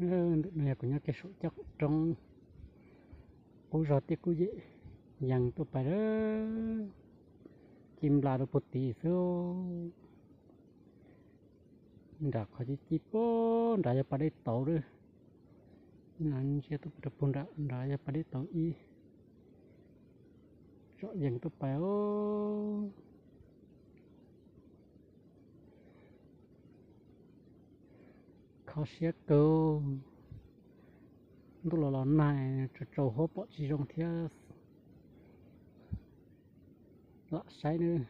Ntawm no yog kuv nyob kiag saum caj qaum roob, qub zog tiaj kub yem yees tuaj pais lawm, ci nplas rau puag tid xwb. Nram qhov ci ci puag nrad yog pas dej tauv lawm. Ib no ntsia tuaj pais rau puag nram nrad yog pas dej tauv ib, tsom yees tuaj pais os. Kho siab kawg, ntuj los los nag, tsaus tsaus huab pom tsis zoo thiab. Lam saib nawb.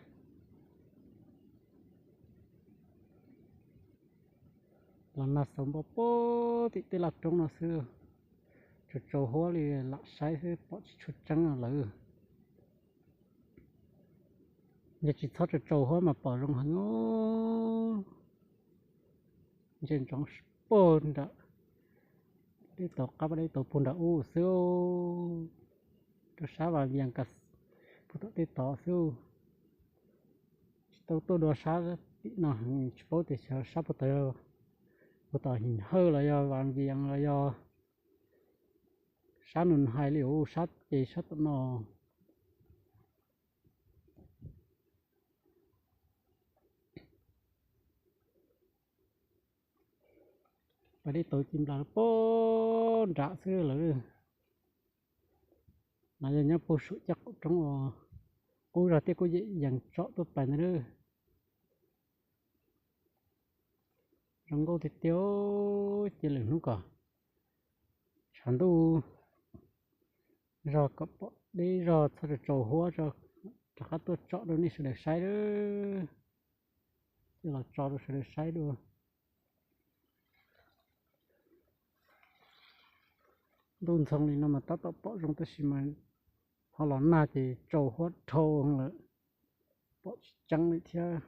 Los nag xauv npau puag tim tej laj roob no xwb, tsaus tsaus huab li, lam saib xwb pom tsis tshua tseeb lawm. Yog tsis txhob tsaus tsaus huab mas pom zoo heev os. Ntsia ntsoov puag nram dej tauv, qab pas dej tauv puag nram ub xwb, rau sab Vas Vias Kas puag tom tej tod xwb. Tsis tau tuaj dua sab tim no heev, tsis paub tias xyov sab puag tom, puag tom Him Hawj los yog Vas Vias los yog sab Nus Hais li, ua sab ces sab tom no. Pas dej tauv ci nplas puag nram xwb lawm. No yog nyob puag saum caj qaum roob uas qub zog tiaj kub yem yees tsom tuaj pais ntawd lawm. Zoo nkauj tiag tiag. Cia lwm hnub kom tshav ntuj zog kom pom deb zog txhob tsaus tsaus huab, rov qab tuaj tsom rau nej sawv daws saib lawm. Cia los tso rau sawv daws saib dua. Ntuj ntxhoo li no mas tab tom pom zoo tab sis mas ho los nag ces tsaus huab dhau lawm, pom tsis tseeb li thiab.